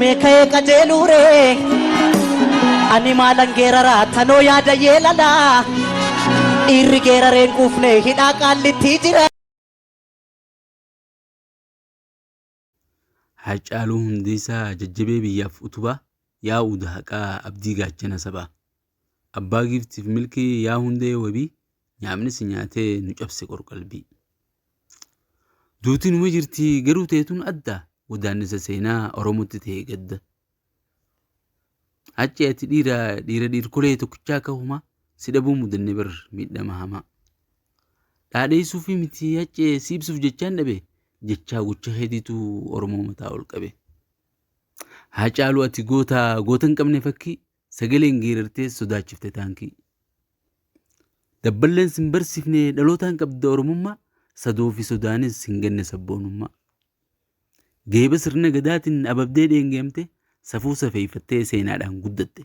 Mee ka'ee qajeeluuree ani maalan geeraraa tanoo yaada yeelalaa dhiirri geerareen quufne hidhaa qaallittii jira. Haacaaluu Hundeessaa jajjabee biyyaaf utubaa yaa uuda haqaa abdii gaachana sabaa. Abbaa giiftiif milkii yaa hundee wabii nyaapni si nyaatee nu cabse qorqalbii. Duuti numa jirti garuu teetun adda godaannisa seenaa Oromootti ta'e gadda. Haccee ati dhiira dhiira dhiirkolee tokkichaa akka humaa si dhabuu mudanne bar miidhama hamaa. Dhaadheessuufi miti haccee si ibsuuf jechaan dhabe jechaa gocha keetiitu Oromoo mataa ol qabe. Haacaaluu ati goota goota hin qabne fakkii sagaleen geerartee sodaachifte taankii. Dabballeen sin barsiifne dhalootaan qabda Oromummaa sadoo fi sodaanis hin ganne sabboonummaa. Geeba sirna gadaatiin ababdee dheengeemte safuu safeeffattee seenaadhaan guddatte.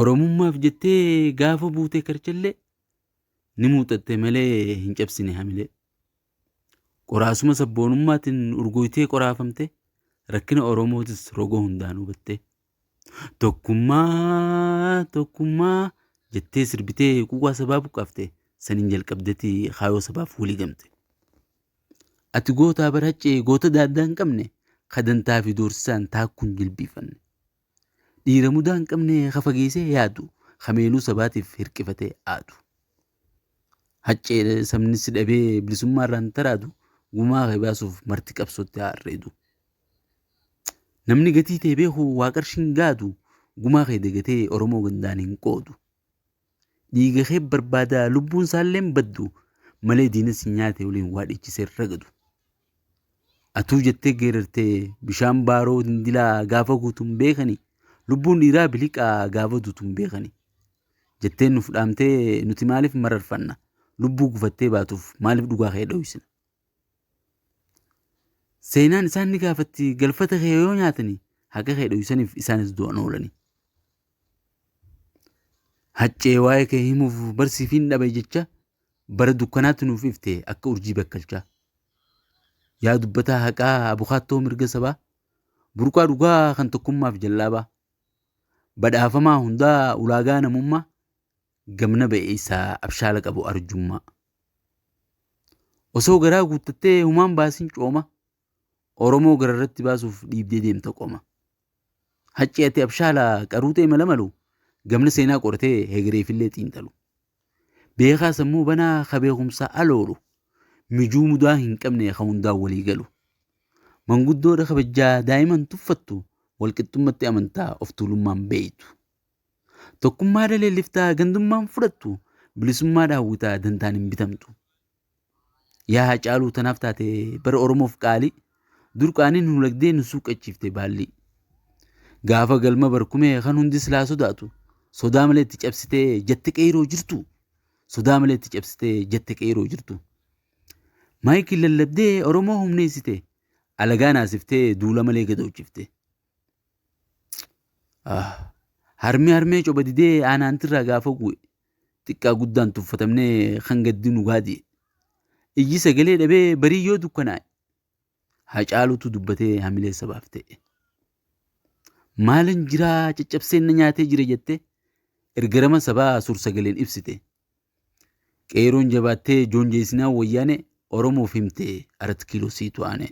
Oromummaaf jettee gaafa buute karchallee ni muuxatte malee hin cabsine hamilee. Qoraasuma sabboonummaatiin urgoytee qoraafamte rakkina Oromootis roga hundaan hubatte. Tokkummaa tokkummaa jettee sirbitee quuqaa sabaa buqqaafte saniin jalqabdeti kaayoo sabaaf walii gamte. Ati gootaa bar haccee goota daaddaa hin qabne ka dantaa fi doorsisaan taakkuun jilbiifanne. Dhiira mudaa hin qabne ka fageessee yaadu ka meeluu sabaatiif hirqifatee aadu. Haccee sabni si dhabee bilisummaa irraan taraadu gumaa kee baasuuf marti qabsootti haa arreedu. Namni gatii tee beeku waa qarshiin gaadu gumaa kee dagatee Oromoo gandaan hin qoodu. Dhiiga kee barbaada lubbuun isaallee hin baddu malee diina si nyaate waliin waa dhiichisee ragadu. Atuu jettee geerartee bishaan baaroo dindilaa gaafa guutuun beekani lubbuun dhiiraa biliqaa gaafa duutuun beekani. Jettee nuuf dhaamtee nuti maaliif mararfanna lubbuu gufattee baatuuf maaliif dhugaa kee dhoysina. Seenaan isaan ni gaafatti galfata kee yoo nyaatani haqa kee dhoysaniif isaanis du'an oolani. Haccee waa'ee kee himuuf barsiifiin dhabe jecha bara dukkanaatti nuuf ifte akka urjii bakkalchaa. Yaa dubbataa haqaa abukaattoo mirga sabaa burqaa dhugaa kan tokkummaaf jallaabaa. Badhaafamaa hundaa ulaagaa namummaa gamna ba'eessaa abshaala qabu arjummaa. Osoo garaa guuttattee humaan baasin cooma Oromoo gararratti baasuuf dhiibdee deemta qoma. Haccee ati abshaala qaruutee mala malu gamna seenaa qoratee hegereefillee xiinxalu. Beekaa sammuu banaa ka beekumsa aloolu mijuu mudaa hin qabne ka hundaan walii galu. Manguddoodha kabajjaa daa'iman tuffattu walqixxummatti amantaa of tuulummaan beeytu. Tokkummaa leelliftaa gandummaan fudhattu bilisummaa daawwitaa dantaan hin bitamtu. Yaa Hacaaluu tanaaf taate bara Oromoof qaalii dur qaaniin nu lagdee nu suuqqachiifte baallii. Gaafa galma barkumee kan hundi silaa sodaatu sodaa malee itti cabsitee jette qeeroo jirtu. Sodaa malee itti cabsitee jette qeeroo jirtu. Maayikiin lallabdee Oromoo humneessite alagaa naasiftee duula malee gadoochifte. Harmee harmee coba didee aanaantirraa gaafa gu'e xiqqaa guddaan tuffatamnee kan gaddi nu gaadi'e. Ijji sagalee dhabee barii yoo dukkanaa'e Hacaaluutu dubbatee hamilee sabaaf ta'e. Maalin jiraa caccabseen na nyaatee jira jettee ergarama sabaa suur-sagaleen ibsite. Qeeroon jabaattee joonjeessinaan wayyaane Oromoof himte arat kiiloo siitu aane.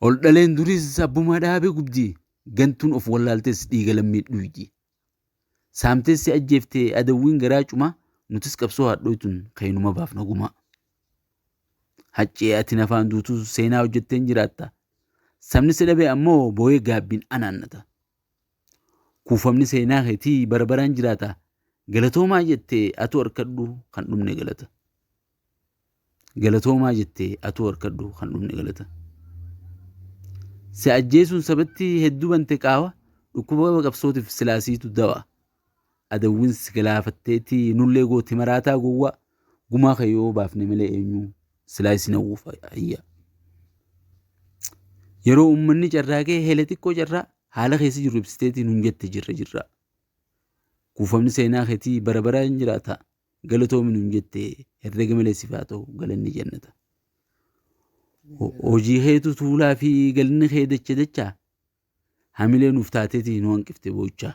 Ol dhaleen duris abbuma dhaabe gubdi gantuun of wallaaltes dhiiga lammii dhuydi. Saamtees si ajjeefte adawwiin garaa cumaa nutis qabsoo hadhooytun kaynuma baafna gumaa. Haccee ati nafaan duutu seenaa hojjetteen jiraatta. Sabni si dhabe ammoo booyee gaabbiin anaannata. Kuufamni seenaa keetii bara baraan jiraata. Galatoomaa jette atuu harkadhu kan dhumne galata. Galatoomaa jette atuu harkadhu kan dhumne galata. Si ajjeesuun sabatti hedduu bante qaawa dhukkuba qabsootiif silaasiitu dawa. Adawwiin si galaafatteeti nullee goote maraataa gowwaa gumaa kee yoo baafne malee eenyu silaa isin hawwuuf ayyaa. Yeroo uummanni carraaqee hele xiqqoo carraa haala keessa jirru ibsiteeti nun jette jirra jirra. Kuufamni seenaa keetii bara baraan jiraata. Galatoomi nun jette herrega malee siif haa ta'u galanni jannata. Hojii keetu tuulaa fi galinni kee dacha dachaa hamilee nuuf taateeti nu hanqifte boo'ichaa.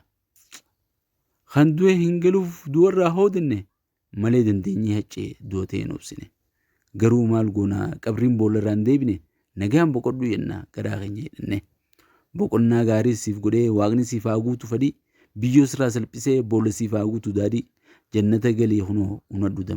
Kan du'e hin galuuf du'arraa hoodinne malee dandeenyee haccee du'a ta'e hin obsine. Garuu maal goonaa qabriin boolla irraa hin deebine, nagaan boqodhu jenna garaa keenya hidhanne. Boqonnaa gaarii siif godhee waaqni siif haa guutu fadhii, biyyoo sirraa salphisee boolla siif haa guutu daadhii, jannata galii kunoo unadhu damma.